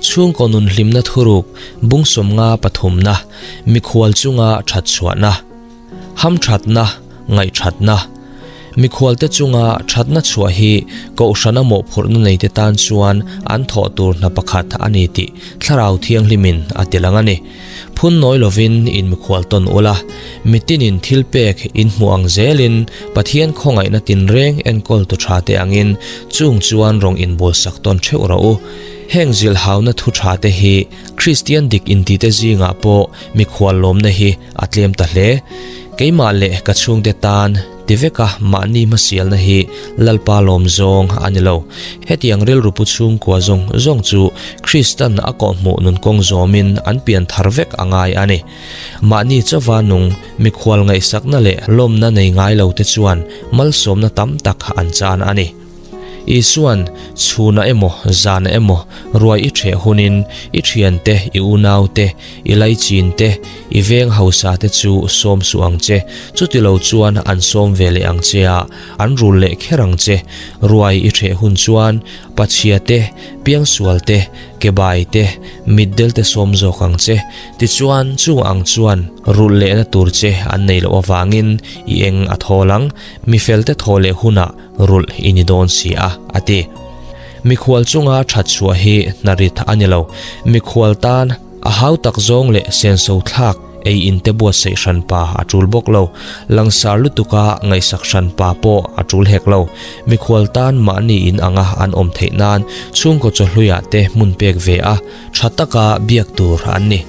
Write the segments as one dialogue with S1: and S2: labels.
S1: Chhungkaw nun hlimna thuruk bung 53 pathumna, mikhual chunga that chhuahna, hamthatna, ngaihthatna, mikhualte chunga thatna chhuah hi kohhrana mawhphurhna neite tan chuan an thawh tur hna pakhat a ni tih Thlarau Thianghlimin a ti lang a ni. Phun nawi lovin in mikhual tawn ula, mitinin thil pek in hmuh ang zelin Pathian khawngaihna tinreng enkawl tu tha te angin chung chuan rawng inbawlsak tawn theuh rawh u. Heng zilhauna thu tha te hi Kristian dik intite zingah pawh mikhual lawmna hi a tlem ta hle. Keimah leh ka chhungte tan ti veka mahni hmasialna hi Lalpa lawm zawng a ni lo. Hetiang rilru pu chhungkua zawng zawng chu Kristan a kawhhmuh nun kawng zawmin an pian thar vek a ngai a ni. Mahni chauva nung mikhual ngaihsakna leh lawmna nei ngai lo te chuan malsawmna tam tak an chan a ni. Isuan, Chhunah emaw, zanah emaw, ruai i ṭheh hunin i ṭhiante, i unaute, i laichin te, i veng hausa te chu sawm suh ang che, chuti lo chuan an sawm ve leh ang che a, an rul leh kher ang che. Ruai i ṭheh hun chuan pachhia te, piangsual te, kebai te, mitdel te sawm zawk ang che. Tichuan, chung ang chuan rulh lehna tur che an nei loh avangin i eng a thawl ang. Mi felte thaw leh hunah rulh i ni dawn si a, a ti. Mikhual chunga that chhuah hi hnarit a ni lo. Mikhual tan a hau tak zawng leh senso thlak ei in te buatsaih hran pa a tul bawk lo. Langsar lutuka ngaihsak hran pa pawh a tul hek lo. Mikhual tan mahni in anga an awm theih nan chhungkaw chawhluiah te hmun pek ve a, tha taka biak tur an ni.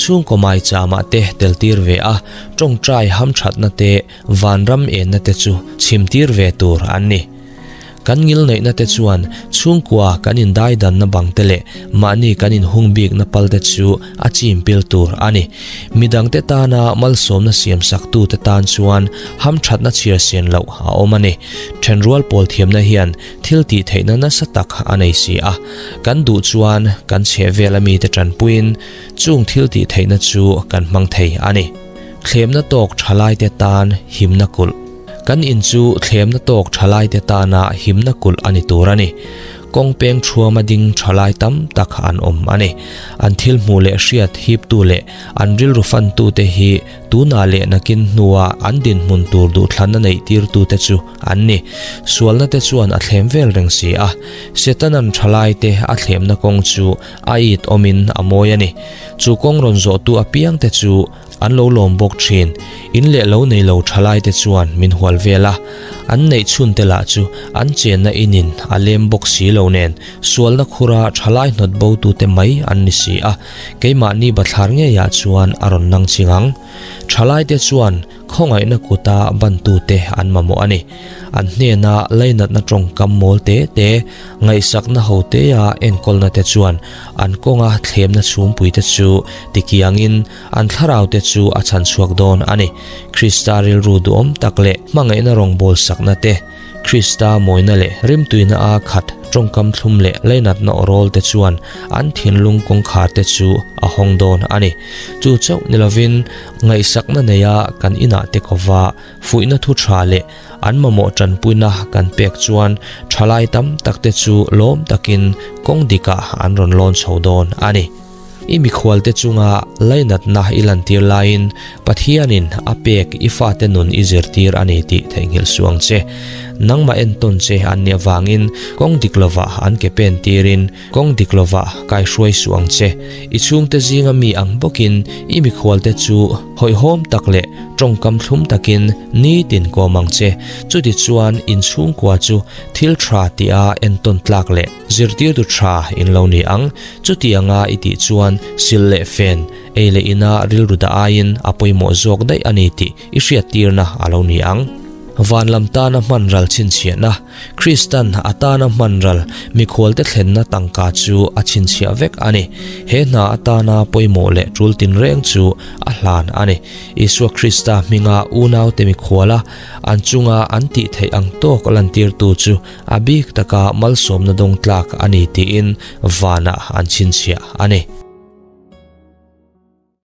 S1: Chhungkaw maichamah te tel tir ve a, tawngtai hamthatna te Vanram enna te chu chhimtir ve tur an ni. Kan ngilneihna te chuan chhungkua kan indaidanna bang te leh mahni kan inhung bikna pal te chu a chim pil tur a ni. Midangte tana malsawmna siamsaktu te tan chuan hamthatna chhiar sian loh a awm a ni. Thenrual pawl thiamna hian thil tih theihna nasa tak a nei si a. Kan duh chuan kan chhehvel ami te tanpuiin chung thil tih theihna chu kan hmang thei a ni. Thlemna tawk thalaite tan himna kulh. Kan in chu thlemna tawk thalaite tana himna kulh a ni tur a ni. Kawng peng thuama ding thalai tam tak an awm a ni. An thil hmuh leh hriat hiptu leh an rilru fantute hi tunah leh nakin hnua an dinhmun tur duhthlanna neih tirtute chu an ni. Sualna te chuan a thlem vel reng si a. Setanan thalaite a thlemna kawng chu a it awmin a mawi a ni. Chu kawng rawn zawhtu apiangte chu an lo lawm bawk thin. In leh lo nei lo thalaite chuan min hual vel a, an neih chhunte lah chu an chenna inin a lem bawk si lo nen sualna khura thalai hnawt botute mai an ni si a, keimahni bathlar ngeiah chuan a rawn nang ching ang. Thalaite chuan Khawngaihna kuta bantute an mamawh a ni. An hnena lainatna tawngkam mawl te te, ngaihsakna ho tea enkawlna te chuan an kawnga thlemna chhumpuite chu tikiangin an thlaraute chu a chhan chhuak dawn a ni. Krista rilru duhawm tak leh hmangaihna rawngbawlsakna te, Krista mawina leh rimtuina a khat tawngkam thlum leh lainatna awrawl te chuan an thinlung kawngkhar te chu a hawng dawn a ni. Chu chauh ni lovin ngaihsakna neia kan inah te kova fuihna thu tha leh an mamawh tanpuina kan pek chuan thalai tam tak te chu lawm takin kawng dikah an rawn lawn chho dawn a ni. I mikhualte chunga lainatna i lantir laiin Pathianin a pek i fate nun i zirtir a ni tih theihnghilh suh ang che. Nangmah entawn che an nih avangin kawng dik lovah an ke pen tirin kawng dik lovah kaihruai suh ang che. I chhungte zinga mi ang bawkin i mikhualte chu hawihhawm tak leh tawngkam thlum takin nitin kawm ang che. Chutichuan inchhungkua chu thil tha tia entawn tlak leh zirtirtu tha in lo ni ang. Chutianga i tih chuan sil leh fen, ei leh ina rilru dah aiin a pawimawh zawk daih a ni tih i hriattirna a lo ni ang. Van lam tana hman ral chhinchhiahna, Kristan a tana hman ral mikhualte thlenna tangka chu a chhinchhiah vek a ni. He hna atana pawimawh leh tul tinreng chu a hlan a ni. Isua Krista hminga unaute mikhuala an chunga an tih theih ang tawk lantirtu chu A bik taka malsawmna dawng tlak a ni tiin vanah an chhinchhiah a ni.